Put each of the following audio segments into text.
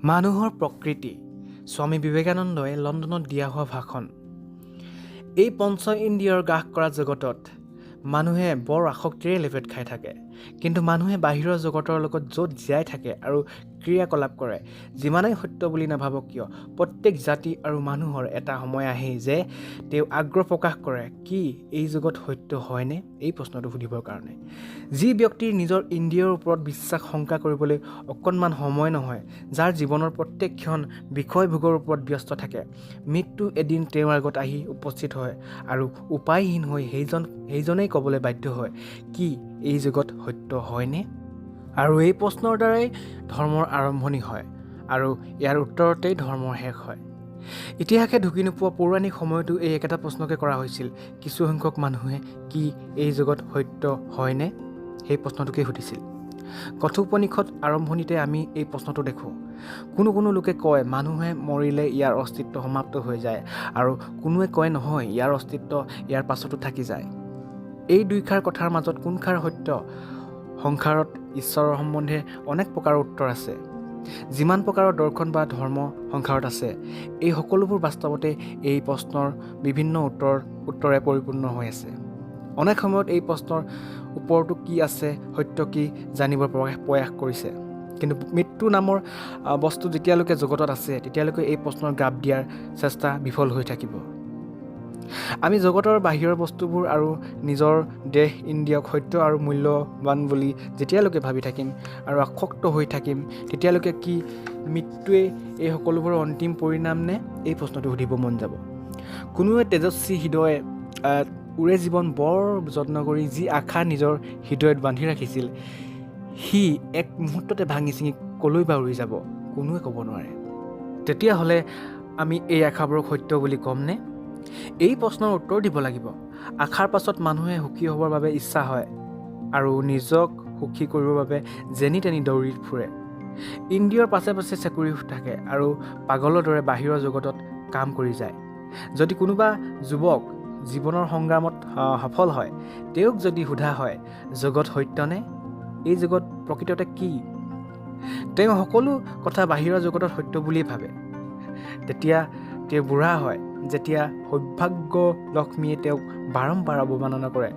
মানুহৰ প্ৰকৃতি। স্বামী বিবেকানন্দই লণ্ডনত দিয়া হোৱা ভাষণ। এই পঞ্চ ইন্দ্ৰিয়ৰ গ্ৰাস কৰা জগতত মানুহে বৰ আসক্তিৰে লেপেট খাই থাকে। কিন্তু মানুহে বাহিৰৰ জগতৰ লগত য'ত জীয়াই থাকে আৰু ক্ৰিয়াকলাপ কৰে, যিমানেই সত্য বুলি নাভাবক কিয়, প্ৰত্যেক জাতি আৰু মানুহৰ এটা সময় আহেই যে তেওঁ আগ্ৰহ প্ৰকাশ কৰে কি এই জগত সত্য হয়নে, এই প্ৰশ্নটো সুধিবৰ কাৰণে। যি ব্যক্তিৰ নিজৰ ইন্দ্ৰিয়ৰ ওপৰত বিশ্বাস শংকা কৰিবলৈ অকণমান সময় নহয়, যাৰ জীৱনৰ প্ৰত্যেক ক্ষণ বিষয়ভোগৰ ওপৰত ব্যস্ত থাকে, মৃত্যু এদিন তেওঁৰ আগত আহি উপস্থিত হয় আৰু উপায়হীন হৈ সেইজনেই ক'বলৈ বাধ্য হয় কি এই জগত সত্য হয়নে। আৰু এই প্ৰশ্নৰ দ্বাৰাই ধৰ্মৰ আৰম্ভণি হয় আৰু ইয়াৰ উত্তৰতেই ধৰ্মৰ শেষ হয়। ইতিহাসে ঢুকি নোপোৱা পৌৰাণিক সময়তো এই একেটা প্ৰশ্নকে কৰা হৈছিল। কিছুসংখ্যক মানুহে কি এই জগত সত্য হয়নে, সেই প্ৰশ্নটোকেই সুধিছিল। কঠোপনিষদ আৰম্ভণিতে আমি এই প্ৰশ্নটো দেখোঁ। কোনো কোনো লোকে কয়, মানুহে মৰিলে ইয়াৰ অস্তিত্ব সমাপ্ত হৈ যায় আৰু কোনোৱে কয়, নহয়, ইয়াৰ অস্তিত্ব ইয়াৰ পাছতো থাকি যায়। এই দুইষাৰ কথাৰ মাজত কোনষাৰ সত্য? সংসাৰত ঈশ্বৰৰ সম্বন্ধে অনেক প্ৰকাৰৰ উত্তৰ আছে। যিমান প্ৰকাৰৰ দৰ্শন বা ধৰ্ম সংসাৰত আছে, এই সকলোবোৰ বাস্তৱতে এই প্ৰশ্নৰ বিভিন্ন উত্তৰে পৰিপূৰ্ণ হৈ আছে। অনেক সময়ত এই প্ৰশ্নৰ ওপৰতো কি আছে, সত্য কি জানিবৰ প্ৰয়াস কৰিছে। কিন্তু মৃত্যু নামৰ বস্তু যেতিয়ালৈকে জগতত আছে, তেতিয়ালৈকে এই প্ৰশ্নৰ গাপ দিয়াৰ চেষ্টা বিফল হৈ থাকিব। আমি জগতৰ বাহিৰৰ বস্তুবোৰ আৰু নিজৰ দেহ ইন্দ্ৰিয়ক সত্য আৰু মূল্যৱান বুলি যেতিয়ালৈকে ভাবি থাকিম আৰু আসক্ত হৈ থাকিম, তেতিয়ালৈকে কি মৃত্যুৱে এই সকলোবোৰৰ অন্তিম পৰিণাম নে, এই প্ৰশ্নটো সুধিব মন যাব। কোনোৱে তেজস্বী হৃদয়ে ওৰে জীৱন বৰ যত্ন কৰি যি আশা নিজৰ হৃদয়ত বান্ধি ৰাখিছিল, সি এক মুহূৰ্ততে ভাঙি ছিঙি কলৈ বা উৰি যাব, কোনোৱে ক'ব নোৱাৰে। তেতিয়াহ'লে আমি এই আশাবোৰক সত্য বুলি ক'মনে? এই প্ৰশ্নৰ উত্তৰ দিব লাগিব। আশাৰ পাছত মানুহে সুখী হ'বৰ বাবে ইচ্ছা হয় আৰু নিজক সুখী কৰিবৰ বাবে যেনি তেনি দৌৰি ফুৰে। ইন্দ্ৰিয়ৰ পাছে পাছে চেঁকুৰি থাকে আৰু পাগলৰ দৰে বাহিৰৰ জগতত কাম কৰি যায়। যদি কোনোবা যুৱক জীৱনৰ সংগ্ৰামত সফল হয়, তেওঁক যদি সোধা হয়, জগত সত্যনে, এই জগত প্ৰকৃততে কি, তেওঁ সকলো কথা বাহিৰৰ জগতত সত্য বুলিয়েই ভাবে। তেতিয়া তেওঁ বুঢ়া হয়, যেতিয়া সৌভাগ্য লক্ষ্মীয়ে তেওঁক বাৰম্বাৰ অৱমাননা কৰে,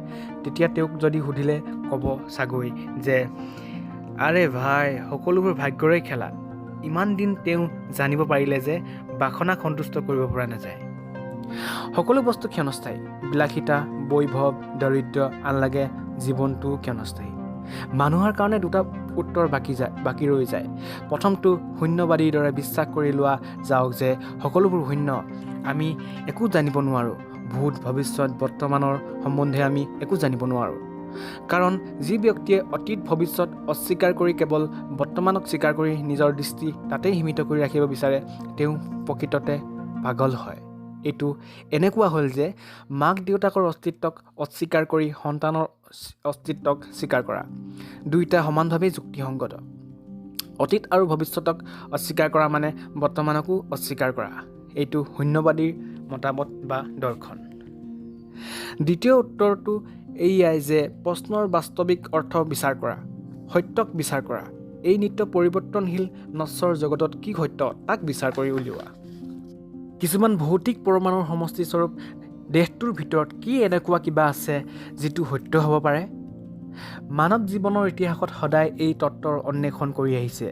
তেতিয়া তেওঁক যদি সুধিলে ক'ব চাগৈ যে আৰে ভাই, সকলোবোৰ ভাগ্যৰে খেলা। ইমান দিন তেওঁ জানিব পাৰিলে যে বাসনাক সন্তুষ্ট কৰিব পৰা নাযায়। সকলো বস্তু ক্ষণস্থায়ী। বিলাসিতা, বৈভৱ, দৰিদ্ৰ, আন লাগে জীৱনটোও ক্ষণস্থায়ী। মানুহৰ কাৰণে দুটা উত্তৰ বাকী ৰৈ যায়। প্ৰথমটো, শূন্যবাদীৰ দৰে বিশ্বাস কৰি লোৱা যাওক যে সকলোবোৰ শূন্য, আমি একো জানিব নোৱাৰোঁ। ভূত, ভৱিষ্যত, বৰ্তমানৰ সম্বন্ধে আমি একো জানিব নোৱাৰোঁ। কাৰণ যি ব্যক্তিয়ে অতীত, ভৱিষ্যত অস্বীকাৰ কৰি কেৱল বৰ্তমানক স্বীকাৰ কৰি নিজৰ দৃষ্টি তাতেই সীমিত কৰি ৰাখিব বিচাৰে, তেওঁ প্ৰকৃততে পাগল হয়। এইটো এনেকুৱা হ'ল যে মাক দেউতাকৰ অস্তিত্বক অস্বীকাৰ কৰি সন্তানৰ অস্তিত্বক স্বীকাৰ কৰা, দুয়োটা সমানভাৱেই যুক্তিসংগত। অতীত আৰু ভৱিষ্যতক অস্বীকাৰ কৰা মানে বৰ্তমানকো অস্বীকাৰ কৰা। এইটো শূন্যবাদীৰ মতামত বা দৰ্শন। দ্বিতীয় উত্তৰটো এইয়াই যে প্ৰশ্নৰ বাস্তৱিক অৰ্থ বিচাৰ কৰা, সত্যক বিচাৰ কৰা, এই নিত্য পৰিৱৰ্তনশীল নশ্বৰ জগতত কি সত্য তাক বিচাৰ কৰি উলিওৱা। কিছুমান ভৌতিক পৰমাণুৰ সমষ্টিস্বৰূপ দেহটোৰ ভিতৰত কি এনেকুৱা কিবা আছে যিটো সত্য হ'ব পাৰে? মানৱ জীৱনৰ ইতিহাসত সদায় এই তত্ত্বৰ অন্বেষণ কৰি আহিছে।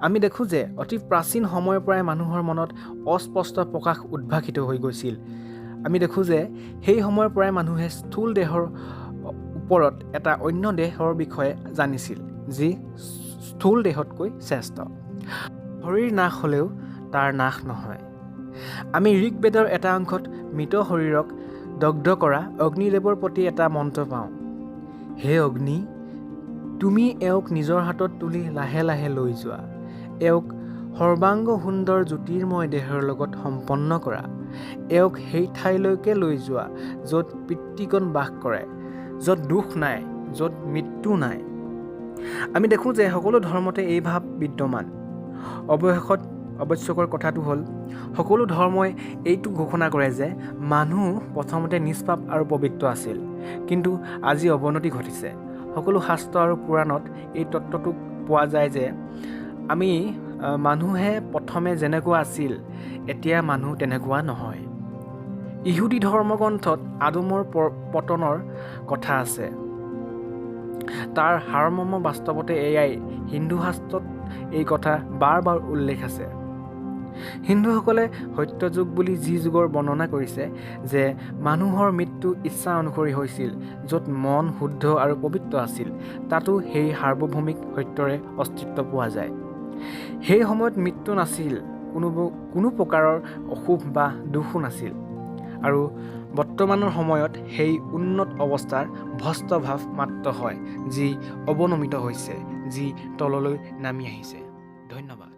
আমি দেখোঁ যে অতি প্ৰাচীন সময়ৰ পৰাই মানুহৰ মনত অস্পষ্ট প্ৰকাশ উদ্ভাসিত হৈ গৈছিল। আমি দেখোঁ যে সেই সময়ৰ পৰাই মানুহে স্থূল দেহৰ ওপৰত এটা অন্য দেহৰ বিষয়ে জানিছিল, যি স্থূল দেহতকৈ শ্ৰেষ্ঠ। শৰীৰ নাশ হ'লেও তাৰ নাশ নহয়। আমি ঋগ্বেদৰ এটা অংশত মৃত শৰীৰক দগ্ধ কৰা অগ্নিদেৱৰ প্ৰতি এটা মন্ত্ৰ পাওঁ: হে অগ্নি, তুমি এওঁক নিজৰ হাতত তুলি লাহে লাহে লৈ যোৱা, এওঁক সৰ্বাংগ সুন্দৰ জ্যোতিৰ্ময় দেহৰ লগত সম্পন্ন কৰা, এওঁক সেই ঠাইলৈকে লৈ যোৱা য'ত পিতৃগণ বাস কৰে, য'ত দুখ নাই, য'ত মৃত্যু নাই। আমি দেখোঁ যে সকলো ধৰ্মতে এই ভাৱ বিদ্যমান। অৱশেষত আৱশ্যকৰ কথাটো হ'ল, সকলো ধৰ্মই এইটো ঘোষণা কৰে যে মানুহ প্ৰথমতে নিষ্পাপ আৰু পবিত্ৰ আছিল, কিন্তু আজি অৱনতি ঘটিছে। সকলো শাস্ত্ৰ আৰু পুৰাণত এই তত্ত্বটোক পোৱা যায় যে আমি মানুহে প্ৰথমে যেনেকুৱা আছিল, এতিয়া মানুহ তেনেকুৱা নহয়। ইহুদী ধৰ্মগ্ৰন্থত আদমৰ পতনৰ কথা আছে। তাৰ সাৰমৰ্ম বাস্তৱতে এয়াই। হিন্দু শাস্ত্ৰত এই কথা বাৰ বাৰ উল্লেখ আছে। হিন্দুসকলে সত্যযুগ বুলি যি যুগৰ বৰ্ণনা কৰিছে যে মানুহৰ মৃত্যু ইচ্ছা অনুসৰি হৈছিল, য'ত মন শুদ্ধ আৰু পবিত্ৰ আছিল, তাতো সেই সাৰ্বভৌমিক সত্যৰে অস্তিত্ব পোৱা যায়। সেই সময়ত মৃত্যু নাছিল, কোনো কোনো প্ৰকাৰৰ অসুখ বা দুখো নাছিল আৰু বৰ্তমানৰ সময়ত সেই উন্নত অৱস্থাৰ ভ্ৰষ্টভাৱ মাত্ৰ হয়, যি অৱনমিত হৈছে, যি তললৈ নামি আহিছে। ধন্যবাদ।